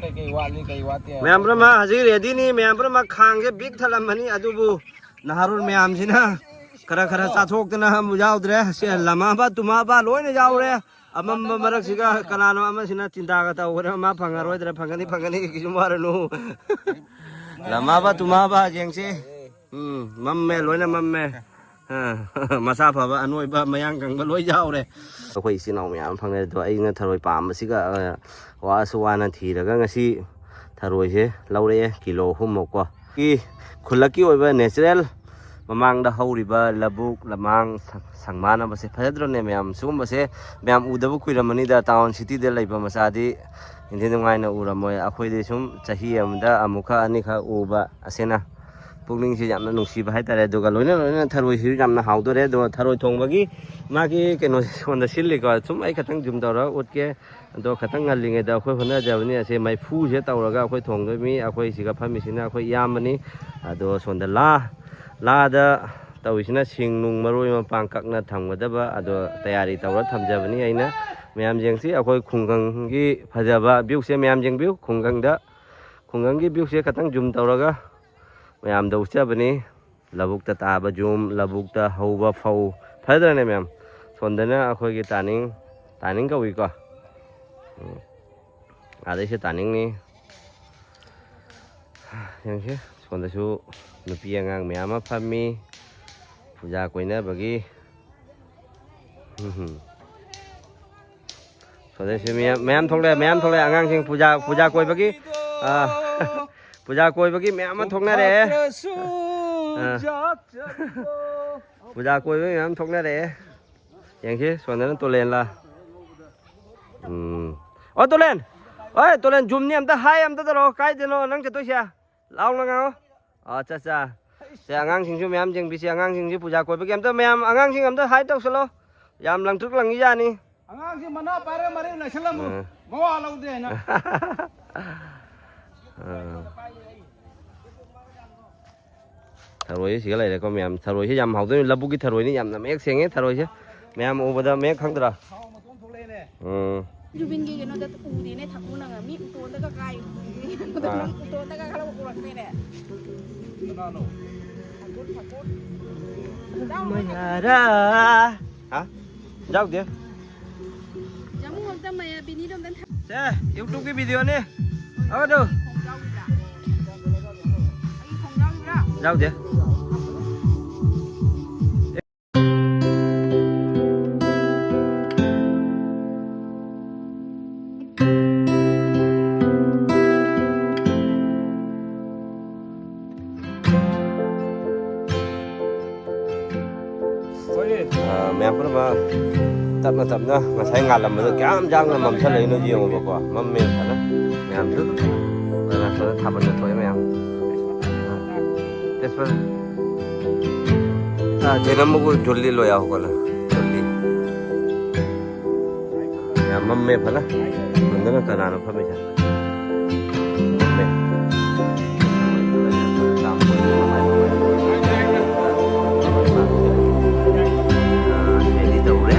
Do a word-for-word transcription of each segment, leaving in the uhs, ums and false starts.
ꯀꯩ ꯀꯩ ꯋꯥꯠꯂꯤ, ꯀꯩ ꯋꯥꯠꯇꯦ? ꯃꯌꯥꯝ ꯄꯨꯝꯅꯃꯛ ꯍꯧꯖꯤꯛ ꯔꯦꯗꯤꯅꯤ꯫ ꯃꯌꯥꯝ ꯄꯨꯝꯅꯃꯛ ꯈꯥꯡꯁꯦ ꯕꯤꯛ ꯊꯜꯂꯝꯃꯅꯤ꯫ ꯑꯗꯨꯕꯨ ꯅꯍꯥꯔꯣꯜ ꯃꯌꯥꯝꯁꯤꯅ ꯈꯔ ꯈꯔ ꯆꯥꯊꯣꯛꯇꯅ ꯑꯃꯨꯛ ꯌꯥꯎꯗ꯭ꯔꯦ꯫ ꯁꯦ, ꯂꯃꯥꯕ ꯇꯨꯃꯥꯕ ꯂꯣꯏꯅ ꯌꯥꯎꯔꯦ꯫ ꯑꯃꯝꯕ ꯃꯔꯛꯁꯤꯒ ꯀꯅꯥꯅꯣ ꯑꯃꯁꯤꯅ ꯆꯤꯟꯇꯥꯒ ꯇꯧꯈ꯭ꯔꯦ꯫ ꯃꯥ ꯐꯪꯉꯔꯣꯏꯗ꯭ꯔꯥ? ꯐꯪꯒꯅꯤ, ꯐꯪꯒꯅꯤ, ꯀꯩꯁꯨ ꯋꯥꯔꯨꯅꯨ꯫ ꯂꯃꯥꯕ ꯇꯨꯃꯥꯕ ꯌꯦꯡꯁꯤ꯫ ꯎꯝ, ꯃꯝꯃꯦ, ꯂꯣꯏꯅ ꯃꯝꯃꯦ꯫ ꯑ, ꯃꯁꯥ ꯐꯕ, ꯑꯅꯣꯏꯕ, ꯃꯌꯥꯡ ꯀꯪꯕ ꯂꯣꯏ ꯌꯥꯎꯔꯦ꯫ ꯑꯩꯈꯣꯏ ꯏꯆꯤꯟ ꯏꯅꯥꯎ ꯃꯌꯥꯝ ꯐꯪꯉꯦ꯫ ꯑꯗꯣ ꯑꯩꯅ ꯊꯔꯣꯏ ꯄꯥꯝꯕꯁꯤꯒ, ꯑ, ꯋꯥꯁꯨ ꯋꯥꯅ ꯊꯤꯔꯒ ꯉꯁꯤ ꯊꯔꯣꯏꯁꯦ ꯂꯧꯔꯛꯑꯦ, ꯀꯤꯂꯣ ꯑꯍꯨꯝꯃꯨꯛꯀꯣ꯫ ꯈꯨꯜꯂꯛꯀꯤ ꯑꯣꯏꯕ natural ꯃꯃꯥꯡꯗ ꯍꯧꯔꯤꯕ ꯂꯧꯕꯨꯛ, ꯂꯃꯥꯡ, ꯁꯪ-, ꯁꯪꯃꯥꯟꯅꯕꯁꯦ ꯐꯖꯗ꯭ꯔꯣꯅꯦ ꯃꯌꯥꯝ? ꯁꯤꯒꯨꯝꯕꯁꯦ ꯃꯌꯥꯝ ꯎꯗꯕ ꯀꯨꯏꯔꯝꯃꯅꯤꯗ, town cityꯗ ꯂꯩꯕ ꯃꯆꯥꯗꯤ ꯏꯟꯊꯤ ꯅꯨꯡꯉꯥꯏꯅ ꯎꯔꯝꯃꯣꯏ꯫ ꯑꯩꯈꯣꯏꯗꯤ ꯁꯨꯝ ꯆꯍꯤ ꯑꯃꯗ ꯑꯃꯨꯛꯈꯛ ꯑꯅꯤꯈꯛ ꯎꯕ ꯑꯁꯤꯅ ꯄꯨꯛꯅꯤꯡꯁꯦ ꯌꯥꯝꯅ ꯅꯨꯡꯁꯤꯕ ꯍꯥꯏꯇꯥꯔꯦ꯫ ꯑꯗꯨꯒ ꯂꯣꯏꯅ ꯂꯣꯏꯅ ꯊꯔꯣꯏꯁꯤꯁꯨ ꯌꯥꯝꯅ ꯍꯥꯎꯗꯣꯔꯦ꯫ ꯑꯗꯣ ꯊꯔꯣꯏ ꯊꯣꯡꯕꯒꯤ ꯃꯥꯒꯤ ꯀꯩꯅꯣꯁꯦ ꯁꯣꯝꯗ ꯁꯤꯜꯂꯤꯀꯣ꯫ ꯁꯨꯝ ꯑꯩ ꯈꯇꯪ zoom ꯇꯧꯔꯒ ꯎꯠꯀꯦ꯫ ꯑꯗꯣ ꯈꯇꯪ ꯉꯜꯂꯤꯉꯩꯗ ꯑꯩꯈꯣꯏ ꯍꯣꯠꯅꯖꯕꯅꯤ꯫ ꯑꯁꯦ ꯃꯩꯐꯨꯁꯦ ꯇꯧꯔꯒ ꯑꯩꯈꯣꯏ ꯊꯣꯡꯗꯣꯏꯅꯤ꯫ ꯑꯩꯈꯣꯏ ꯁꯤꯒ ꯐꯝꯃꯤꯁꯤꯅ ꯑꯩꯈꯣꯏ ꯏꯌꯥꯝꯕꯅꯤ꯫ ꯑꯗꯣ ꯁꯣꯝꯗ ꯂꯥ, ꯂꯥꯗ ꯇꯧꯔꯤꯁꯤꯅ ꯁꯤꯡ ꯅꯨꯡ ꯃꯔꯣꯏ ꯃꯄꯥꯡ ꯀꯛꯅ ꯊꯝꯒꯗꯕ꯫ ꯑꯗꯣ ꯇꯌꯥꯔꯤ ꯇꯧꯔ ꯊꯝꯖꯕꯅꯤ ꯑꯩꯅ꯫ ꯃꯌꯥꯝ ꯌꯦꯡꯁꯤ ꯑꯩꯈꯣꯏ ꯈꯨꯡꯒꯪꯒꯤ ꯐꯖꯕ viewꯁꯦ꯫ ꯃꯌꯥꯝ ꯌꯦꯡꯕꯤꯌꯨ ꯈꯨꯡꯒꯪꯗ, ꯈꯨꯡꯒꯪꯒꯤ viewꯁꯦ ꯈꯇꯪ zoom ꯇꯧꯔꯒ ꯃꯌꯥꯝꯗ ꯎꯠꯆꯕꯅꯤ꯫ ꯂꯧꯕꯨꯛꯇ ꯇꯥꯕ ꯖꯨꯝ, ꯂꯧꯕꯨꯛꯇ ꯍꯧꯕ ꯐꯧ꯫ ꯐꯖꯗ꯭ꯔꯅꯦ ꯃꯌꯥꯝ? ꯁꯣꯝꯗꯅ ꯑꯩꯈꯣꯏꯒꯤ ꯇꯥꯅꯤꯡ, ꯇꯥꯅꯤꯡ ꯀꯧꯏꯀꯣ꯫ ꯎꯝ꯫ ꯑꯗꯩꯁꯦ ꯇꯥꯅꯤꯡꯅꯤ꯫ ꯌꯦꯡꯁꯤ, ꯁꯣꯝꯗꯁꯨ ꯅꯨꯄꯤ ꯑꯉꯥꯡ ꯃꯌꯥꯝ ꯑꯃ ꯐꯝꯃꯤ꯫ ꯄꯨꯖꯥ ꯀꯣꯏꯅꯕꯒꯤ꯫ ꯎꯝ꯫ ꯁꯣꯝꯗꯁꯨ ꯃꯌꯥꯝ, ꯃꯌꯥꯝ ꯊꯣꯛꯂꯛꯑꯦ, ꯃꯌꯥꯝ ꯊꯣꯛꯂꯛꯑꯦ꯫ ꯑꯉꯥꯡꯁꯤꯡ ꯄꯨꯖꯥ, ꯄꯨꯖꯥ ꯀꯣꯏꯕꯒꯤ, ꯑꯥ, ꯄꯨꯖꯥ ꯀꯣꯏꯕꯒꯤ ꯃꯌꯥꯝ ꯑꯃ ꯊꯣꯛꯅꯔꯛꯑꯦ꯫ ꯑꯥ꯫ ꯄꯨꯖꯥ ꯀꯣꯏꯕꯒꯤ ꯃꯌꯥꯝ ꯊꯣꯛꯅꯔꯛꯑꯦ꯫ ꯌꯦꯡꯁꯤ, ꯁꯣꯝꯗꯅ ꯇꯣꯂꯦꯟꯂ? ꯎꯝ꯫ ꯑꯣ, ꯇꯣꯂꯦꯟ! ꯑꯣꯏ, ꯇꯣꯂꯦꯟ, zoomꯅꯤ, ꯑꯝꯇ hi ꯑꯝꯇ ꯇꯧꯔꯛꯑꯣ꯫ ꯀꯥꯏꯗꯅꯣ ꯅꯪ ꯆꯠꯇꯣꯏꯁꯦ? ꯂꯥꯎꯅ ꯉꯥꯡꯉꯣ꯫ ꯑꯣ, ꯑꯠꯆꯥ, ꯑꯠꯆꯥ꯫ ꯁꯦ, ꯑꯉꯥꯡꯁꯤꯡꯁꯨ ꯃꯌꯥꯝ ꯌꯦꯡꯕꯤꯁꯤ꯫ ꯑꯉꯥꯡꯁꯤꯡꯁꯤ ꯄꯨꯖꯥ ꯀꯣꯏꯕꯒꯤ ꯑꯝꯇ, ꯃꯌꯥꯝ, ꯑꯉꯥꯡꯁꯤꯡ ꯑꯝꯇ hi ꯇꯧꯁꯜꯂꯣ꯫ ꯌꯥꯝ ꯂꯪꯇ꯭ꯔꯤꯛ ꯂꯪꯉꯤꯖꯥꯠꯅꯤ꯫ ꯑꯉꯥꯡꯁꯤ ꯃꯅꯥ ꯄꯥꯏꯔꯒ ꯃꯔꯩ ꯂꯩꯁꯜꯂꯝꯃꯨ꯫ ꯑꯥ꯫ ꯃꯋꯥ ꯂꯧꯗꯦ ꯍꯥꯏꯅ꯫ ꯑꯥ꯫ ꯊꯔꯣꯏ ꯁꯤꯒ ꯂꯩꯔꯦꯀꯣ ꯃꯌꯥꯝ꯫ ꯊꯔꯣꯏꯁꯤ ꯌꯥꯝ ꯍꯥꯎꯗꯣꯏꯅꯤ꯫ ꯂꯧꯕꯨꯛꯀꯤ ꯊꯔꯣꯏꯅꯤ꯫ ꯌꯥꯝꯅ ꯃꯌꯦꯛ ꯁꯦꯡꯉꯦ ꯊꯔꯣꯏꯁꯦ꯫ ꯃꯌꯥꯝ ꯎꯕꯗ ꯃꯌꯦꯛ ꯈꯪꯗ꯭ꯔꯥ? ꯊꯥꯎ ꯃꯇꯣꯝ ꯊꯣꯛꯂꯛꯑꯦꯅꯦ꯫ ꯎꯝ꯫ ꯖꯨꯕꯤꯟꯒꯤ ꯀꯩꯅꯣꯗ ꯎꯗꯦꯅꯦ ꯊꯛꯄ ꯅꯪ ꯃꯤ ꯎꯇꯣꯟꯗꯒ ꯀꯥꯏ꯫ ꯑꯥ꯫ ꯅꯪ ꯎꯇꯣꯟꯗꯒ ꯈꯔ ꯎꯔꯛꯇꯦꯅꯦ꯫ ꯀꯅꯥꯅꯣ? ꯊꯛꯀꯨꯠ, ꯊꯛꯀꯨꯠ꯫ ꯃꯌꯥꯔꯥ꯫ ꯍꯥ? ꯌꯥꯎꯗꯦ꯫ ꯌꯥꯝ ꯉꯧꯗ ꯃꯌꯥ ꯕꯤꯅꯤꯗꯣ ꯑꯝꯇ ꯊꯛ- ꯁꯦ, YouTube-ꯀꯤ video-ꯅꯦ꯫ ꯑꯃꯗꯣ꯫ ꯈꯣꯡꯖꯥꯎ ꯌꯥꯎꯕ꯭ꯔꯥ? ꯑꯩꯒꯤ ꯈꯣꯡꯖꯥꯎ ꯌꯥꯎꯕ꯭ꯔꯥ? ꯌꯥꯎꯗꯦ꯫ ꯑ, ꯃꯌꯥꯝ ꯄꯨꯝꯅꯃꯛ ꯇꯞꯅ ꯇꯞꯅ ꯉꯁꯥꯏ ꯉꯥꯜꯂꯝꯕꯗꯣ ꯀꯌꯥꯝ ꯌꯥꯡꯅ ꯃꯝꯁꯜꯂꯛꯏꯅꯣ ꯌꯦꯡꯉꯣꯕꯀꯣ꯫ ꯃꯝꯃꯦ ꯐꯖꯅ ꯃꯌꯥꯝꯁꯨ꯫ ꯑꯗꯨꯅ ꯐꯖꯅ ꯊꯥꯕꯜꯗ ꯊꯣꯛꯑꯦ ꯃꯌꯥꯝ꯫ ꯇꯦꯁꯄꯔ꯫ ꯑ, ꯖꯦꯅꯝꯕꯒꯨ ꯖꯨꯜꯂꯤ ꯂꯣꯏ ꯌꯥꯎ ꯀꯣꯂ꯫ ꯖꯨꯜꯂꯤ꯫ ꯌꯥꯝ ꯃꯝꯃꯦ ꯐꯅ꯫ ꯃꯟꯗꯅ ꯀꯅꯥꯅꯣ ꯐꯝꯃꯤꯁꯦ? ꯃꯝꯃꯦ꯫ ꯑ, ready ꯇꯧꯔꯦ꯫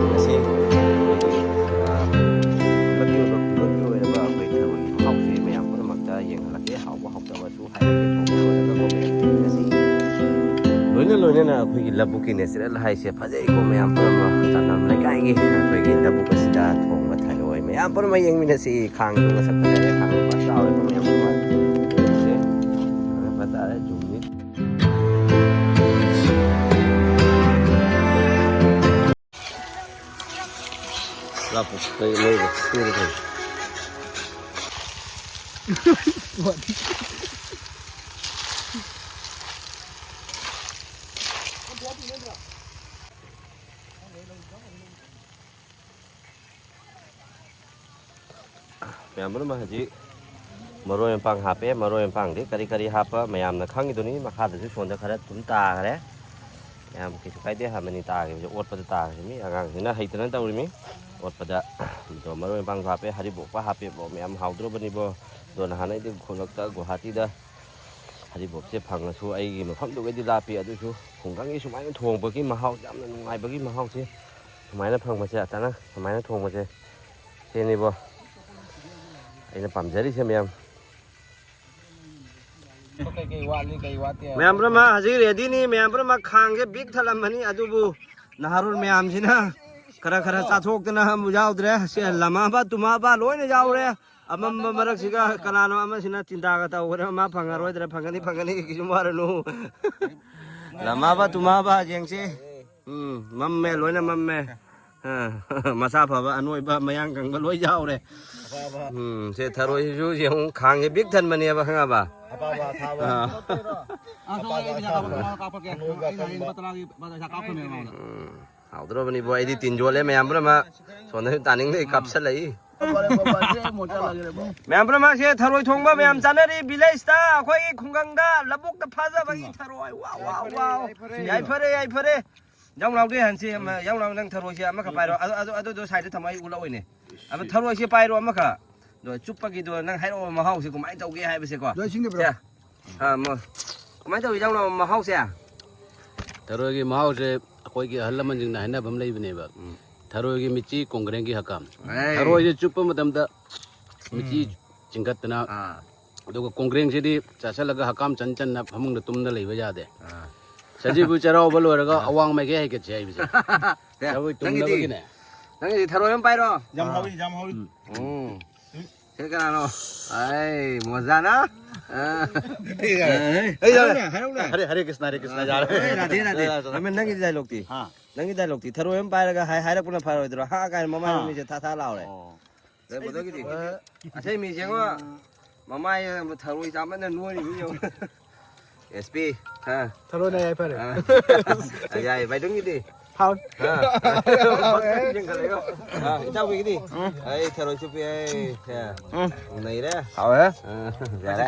ꯉꯁꯤ ꯑꯩꯈꯣꯏꯒꯤ, ꯑ, ꯍꯟꯗꯛꯀꯤ ꯑꯣꯏꯕ ꯐꯤꯔꯣꯜꯒꯤ ꯑꯣꯏꯔꯕ ꯑꯩꯈꯣꯏ ꯊꯕꯛꯀꯤ ꯃꯍꯥꯎꯁꯦ ꯃꯌꯥꯝ ꯄꯨꯝꯅꯃꯛꯇ ꯌꯦꯡꯍꯜꯂꯛꯀꯦ꯫ ꯍꯥꯎꯕ ꯍꯥꯎꯇꯕꯁꯨ ꯍꯥꯏꯔꯛꯀꯦ꯫ ꯊꯣꯡꯕ ꯂꯣꯏꯔꯒ ꯀꯣ ꯃꯌꯥꯝ ꯌꯦꯡꯉꯁꯤ꯫ ꯂꯣꯏꯅ ꯂꯣꯏꯅꯅ ꯑꯩꯈꯣꯏꯒꯤ ꯂꯧꯕꯨꯛꯀꯤ natural ꯍꯥꯏꯁꯦ ꯐꯖꯩꯀꯣ ꯃꯌꯥꯝ ꯄꯨꯝꯅꯃꯛ꯫ ꯆꯥꯅꯝ ꯂꯩꯀꯥꯏꯒꯤ ꯑꯩꯈꯣꯏꯒꯤ ꯂꯧꯕꯨꯛ ꯑꯁꯤꯗ ꯊꯣꯡꯕ ꯊꯔꯣꯏ ꯃꯌꯥꯝ ꯄꯨꯝꯅꯃꯛ ꯌꯦꯡꯃꯤꯟꯅꯁꯤ꯫ ꯈꯥꯡꯗꯣ ꯃꯁꯛ ꯐꯖꯔꯦ, ꯈꯥꯡꯗꯣ ꯐꯖ ꯆꯥꯎꯔꯦꯀꯣ ꯃꯌꯥꯝ ꯄꯨꯝꯅꯃꯛ꯫ ꯌꯦꯡꯁꯦ꯫ ꯐꯖ ꯐꯖꯔꯦ, ꯖꯨꯝꯅꯤ꯫ ꯂꯥꯛꯄꯁꯨ ꯀꯩ ꯂꯩꯔꯦ, ꯁꯨꯔꯦ ꯀꯩꯅꯣ꯫ ꯃꯌꯥꯝ ꯄꯨꯝꯅꯃꯛ ꯍꯧꯖꯤꯛ ꯃꯔꯣꯏ ꯃꯄꯥꯡ ꯍꯥꯞꯄꯦ꯫ ꯃꯔꯣꯏ ꯃꯄꯥꯡꯗꯤ ꯀꯔꯤ ꯀꯔꯤ ꯍꯥꯞꯄ ꯃꯌꯥꯝꯅ ꯈꯪꯉꯤꯗꯨꯅꯤ꯫ ꯃꯈꯥꯗꯁꯨ ꯁꯣꯝꯗ ꯈꯔ ꯑꯗꯨꯝ ꯇꯥꯈ꯭ꯔꯦ꯫ ꯃꯌꯥꯝ ꯀꯩꯁꯨ ꯀꯥꯏꯗꯦ, ꯍꯥꯔꯃꯅꯤ ꯇꯥꯈꯤꯕꯁꯦ, ꯑꯣꯠꯄꯗ ꯇꯥꯈꯤꯕꯅꯤ꯫ ꯑꯉꯥꯡꯁꯤꯅ ꯍꯩꯇꯅ ꯇꯧꯔꯤꯃꯤ꯫ ꯑꯣꯠꯄꯗ ꯑꯗꯣ ꯃꯔꯣꯏ ꯃꯄꯥꯡꯁꯨ ꯍꯥꯞꯄꯦ, ꯍꯔꯤꯕꯣꯞꯀ ꯍꯥꯞꯄꯦꯕꯣ꯫ ꯃꯌꯥꯝ ꯍꯥꯎꯗ꯭ꯔꯣꯕꯅꯤꯕꯣ꯫ ꯑꯗꯣ ꯅꯍꯥꯟ ꯑꯩꯗꯤ ꯈꯨꯂꯛꯇ ꯒꯨꯍꯥꯇꯤꯗ ꯍꯔꯤꯕꯣꯞꯁꯦ ꯐꯪꯉꯁꯨ ꯑꯩꯒꯤ ꯃꯐꯝꯗꯨꯒꯗꯤ ꯂꯥꯞꯄꯤ꯫ ꯑꯗꯨꯁꯨ ꯈꯨꯡꯒꯪꯒꯤ ꯁꯨꯃꯥꯏꯅ ꯊꯣꯡꯕꯒꯤ ꯃꯍꯥꯎ, ꯌꯥꯝꯅ ꯅꯨꯡꯉꯥꯏꯕꯒꯤ ꯃꯍꯥꯎꯁꯦ, ꯁꯨꯃꯥꯏꯅ ꯐꯪꯕꯁꯦ, ꯑꯆꯥꯅ ꯁꯨꯃꯥꯏꯅ ꯊꯣꯡꯕꯁꯦ, ꯁꯤꯅꯤꯕꯣ ꯑꯩꯅ ꯄꯥꯝꯖꯔꯤꯁꯦ ꯃꯌꯥꯝ꯫ ꯀꯩꯀꯩ ꯋꯥꯠꯂꯤ, ꯀꯩ ꯋꯥꯠꯇꯦ? ꯃꯌꯥꯝ ꯄꯨꯝꯅꯃꯛ ꯍꯧꯖꯤꯛ ꯔꯦꯗꯤꯅꯤ꯫ ꯃꯌꯥꯝ ꯄꯨꯝꯅꯃꯛ ꯈꯥꯡꯁꯦ ꯕꯤꯛ ꯊꯜꯂꯝꯃꯅꯤ, ꯑꯗꯨꯕꯨ ꯅꯍꯥꯔꯣꯜ ꯃꯌꯥꯝꯁꯤꯅ ꯈꯔ ꯈꯔ ꯆꯥꯊꯣꯛꯇꯅ ꯑꯃꯨꯛ ꯌꯥꯎꯗ꯭ꯔꯦ꯫ ꯁꯦ, ꯂꯃꯥꯕ ꯇꯨꯃꯥꯕ ꯂꯣꯏꯅ ꯌꯥꯎꯔꯦ꯫ ꯑꯃꯝꯕ ꯃꯔꯛꯁꯤꯒ ꯀꯅꯥꯅꯣ ꯑꯃꯁꯤꯅ ꯆꯤꯟꯗꯥꯒ ꯇꯧꯈ꯭ꯔꯦ, ꯃꯥ ꯐꯪꯉꯔꯣꯏꯗ꯭ꯔꯥ? ꯐꯪꯒꯅꯤ, ꯐꯪꯒꯅꯤ, ꯀꯩꯁꯨ ꯋꯥꯔꯨꯅꯨ꯫ ꯂꯃꯥꯕ ꯇꯨꯃꯥꯕ ꯌꯦꯡꯁꯤ꯫ ꯎꯝ, ꯃꯝꯃꯦ, ꯂꯣꯏꯅ ꯃꯝꯃꯦ꯫ ꯑ, ꯃꯁꯥ ꯐꯕ ꯑꯅꯣꯏꯕ ꯃꯌꯥꯡ ꯀꯪꯕ ꯂꯣꯏ ꯌꯥꯎꯔꯦ꯫ ꯎꯝ, ꯁꯦ ꯊꯔꯣꯏꯁꯤꯁꯨ ꯌꯦꯡꯉꯨ, ꯈꯥꯡꯁꯦ ꯕꯤꯛ ꯊꯟꯕꯅꯦꯕ, ꯈꯪꯉꯕ? ꯑꯄꯥꯕ ꯑꯊꯥꯕ꯫ ꯑꯥ꯫ ꯑꯥ, ꯁꯣꯝꯗ ꯑꯩ ꯄꯩꯁꯥ ꯀꯥꯞꯄꯛꯀꯦ, ꯀꯥꯞꯄꯛꯀꯦ꯫ ꯑꯩ ꯉꯁꯥꯏ ꯂꯨꯄꯥ ꯇꯔꯥꯒꯤ, ꯂꯨꯄꯥ ꯇꯔꯥ ꯄꯩꯁꯥ ꯀꯥꯞꯈ꯭ꯔꯕꯅꯦꯕ ꯃꯉꯣꯟꯗ꯫ ꯎꯝ, ꯍꯥꯎꯗ꯭ꯔꯣꯕꯅꯤꯕꯣ, ꯑꯩꯗꯤ ꯇꯤꯟ ꯌꯣꯠꯂꯦ ꯃꯌꯥꯝ ꯄꯨꯝꯅꯃꯛ꯫ ꯁꯣꯝꯗꯁꯨ ꯇꯥꯅꯤꯡꯗꯦ, ꯀꯥꯞꯁꯜꯂꯛꯏ꯫ ꯃꯌꯥꯝ ꯄꯨꯝꯅꯃꯛꯁꯦ ꯊꯔꯣꯏ ꯊꯣꯡꯕ ꯃꯌꯥꯝ ꯆꯥꯅꯔꯤ ꯚꯤꯂꯦꯖꯇ, ꯑꯩꯈꯣꯏꯒꯤ ꯈꯨꯡꯒꯪꯗ, ꯂꯧꯕꯨꯛꯇ ꯐꯥꯖꯕꯒꯤ ꯊꯔꯣꯏ꯫ ꯋꯥ, ꯋꯥ, ꯋꯥ꯫ ꯌꯥꯏꯐꯔꯦ, ꯌꯥꯏꯐꯔꯦ꯫ ꯌꯥꯎ ꯂꯥꯎꯗꯦ ꯍꯟꯁꯤ, ꯑꯃ, ꯌꯥꯎ ꯂꯥꯎ, ꯅꯪ ꯊꯔꯣꯏꯁꯦ ꯑꯃꯈꯛ ꯄꯥꯏꯔꯣ꯫ ꯑꯗꯨ, ꯑꯗꯨ, ꯑꯗꯨꯗꯣ ꯁꯥꯏꯗ ꯊꯝꯃꯣ, ꯑꯩ ꯎꯠꯂꯛꯑꯣꯏꯅꯦ꯫ ꯑꯗꯣ ꯊꯔꯣꯏꯁꯦ ꯄꯥꯏꯔꯣ ꯑꯃꯈꯛ꯫ ꯑꯗꯣ ꯆꯨꯞꯄꯒꯤꯗꯣ ꯅꯪ ꯍꯥꯏꯔꯛꯑꯣ ꯃꯍꯥꯎꯁꯦ ꯀꯃꯥꯏꯅ ꯇꯧꯒꯦ ꯍꯥꯏꯕꯁꯦꯀꯣ꯫ ꯂꯣꯏ ꯁꯤꯡꯗꯕ꯭ꯔꯣ? ꯁꯦ꯫ ꯑꯥ, ꯃ-, ꯀꯃꯥꯏꯅ ꯇꯧꯋꯤ, ꯌꯥꯎ ꯂꯥꯎ, ꯃꯍꯥꯎꯁꯦ? ꯊꯔꯣꯏꯒꯤ ꯃꯍꯥꯎꯁꯦ ꯑꯩꯈꯣꯏꯒꯤ ꯑꯍꯜ ꯂꯃꯟꯁꯤꯡꯅ ꯍꯥꯏꯅꯕ ꯑꯃ ꯂꯩꯕꯅꯦꯕ꯫ ꯎꯝ꯫ ꯊꯔꯣꯏꯒꯤ ꯃꯤꯠꯆꯤ ꯀꯣꯡꯒ꯭ꯔꯦꯡꯒꯤ ꯍꯛꯀꯥꯝ꯫ ꯑꯦ꯫ ꯊꯔꯣꯏꯁꯦ ꯆꯨꯞꯄ ꯃꯇꯝꯗ ꯃꯤꯠꯆꯤ ꯎꯝ꯫ ꯆꯤꯡꯈꯠꯇꯅ, ꯑꯥ꯫ ꯑꯗꯨꯒ ꯀꯣꯡꯒ꯭ꯔꯦꯡꯁꯤꯗꯤ ꯆꯥꯁꯤꯜꯂꯒ ꯍꯛꯀꯥꯝ ꯆꯟ ꯆꯟꯅ ꯐꯃꯨꯡꯗ ꯇꯨꯝꯅ ꯂꯩꯕ ꯌꯥꯗꯦ꯫ ꯑꯥ꯫ ꯁꯖꯤꯕꯨ ꯆꯩꯔꯥꯎꯕ ꯂꯣꯏꯔꯒ ꯑꯥ꯫ ꯑꯋꯥꯡ ꯃꯥꯏꯀꯩ ꯍꯥꯏꯒꯠꯁꯦ ꯍꯥꯏꯕꯁꯦ꯫ ꯁꯦ, ꯊꯔꯣꯏ ꯅꯪꯒꯤꯗꯤ? ꯇꯨꯝꯅꯕꯒꯤꯅꯦ꯫ ꯅꯪꯒꯤꯗꯤ ꯊꯔꯣꯏ ꯑꯃ ꯄꯥꯏꯔꯣ꯫ ꯌꯥꯝ ꯍꯥꯎꯏ, ꯌꯥꯝ ꯍꯥꯎꯏ꯫ ꯎꯝ꯫ ꯁꯤ ꯀꯅꯥꯅꯣ? ꯑꯩ, ꯃꯣꯖꯥꯅ? ꯑꯥ꯫ ꯑꯩ ꯌꯥꯔꯦ꯫ ꯍꯥꯏꯔꯛꯎꯅꯦ, ꯍꯥꯏꯔꯛꯎꯅꯦ꯫ ꯍꯔꯦ, ꯍꯔꯦ ꯀ꯭ꯔꯤꯁꯅ, ꯍꯔꯦ ꯀ꯭ꯔꯤꯁꯅ, ꯌꯥꯔꯦ꯫ ꯑꯦ, ꯔꯥꯙꯦ, ꯔꯥꯙꯦ꯫ ꯌꯥꯔꯦ, ꯌꯥꯔꯦ꯫ ꯑꯃ ꯅꯪꯒꯤ ꯗꯥꯏꯂꯣꯛꯇꯤ? ꯍꯥ꯫ ꯅꯪꯒꯤ ꯗꯥꯏꯂꯣꯛꯇꯤ ꯊꯔꯣꯏ ꯑꯃ ꯄꯥꯏꯔꯒ ꯍꯥꯏ-, ꯍꯥꯏꯔꯛꯄꯅ ꯐꯔꯣꯏꯗ꯭ꯔꯣ? ꯍꯥ ꯀꯥꯏꯅ ꯃꯃꯥꯏ ꯑꯥ꯫ ꯃꯃꯤꯁꯦ ꯊꯥ ꯊꯥ ꯂꯥꯎꯔꯦ꯫ ꯑꯣ꯫ ꯑꯗꯩ ꯕ꯭ꯔꯗꯔꯒꯤꯗꯤ? ꯑꯁ꯫ ꯑꯁꯩ ꯃꯤ ꯌꯦꯡꯉꯣ꯫ ꯃꯃꯥꯏ ꯊꯔꯣꯏ ꯆꯥꯃꯟꯗꯅ ꯅꯣꯏꯔꯤꯃꯤ ꯌꯦꯡꯉꯣ꯫ ꯑꯦꯁ ꯄꯤ, ꯍꯥ? ꯊꯔꯣꯏꯅ ꯌꯥꯏꯐꯔꯦ꯫ ꯑꯥ꯫ ꯌꯥꯏ, ꯚꯥꯏꯗꯨꯝꯒꯤꯗꯤ? ꯍꯥꯎ꯫ ꯍꯥ? ꯌꯦꯡꯈꯠꯂꯛꯏꯔꯣ? ꯑꯥ, ꯏꯇꯥꯎꯕꯤꯒꯤꯗꯤ? ꯎꯝ꯫ ꯑꯩ ꯊꯔꯣꯏ ꯆꯨꯞꯄꯤ, ꯑꯩ, ꯁꯦ꯫ ꯎꯝ꯫ ꯅꯩꯔꯦ꯫ ꯍꯥꯎꯋꯦ꯫ ꯑꯥ, ꯌꯥꯔꯦ꯫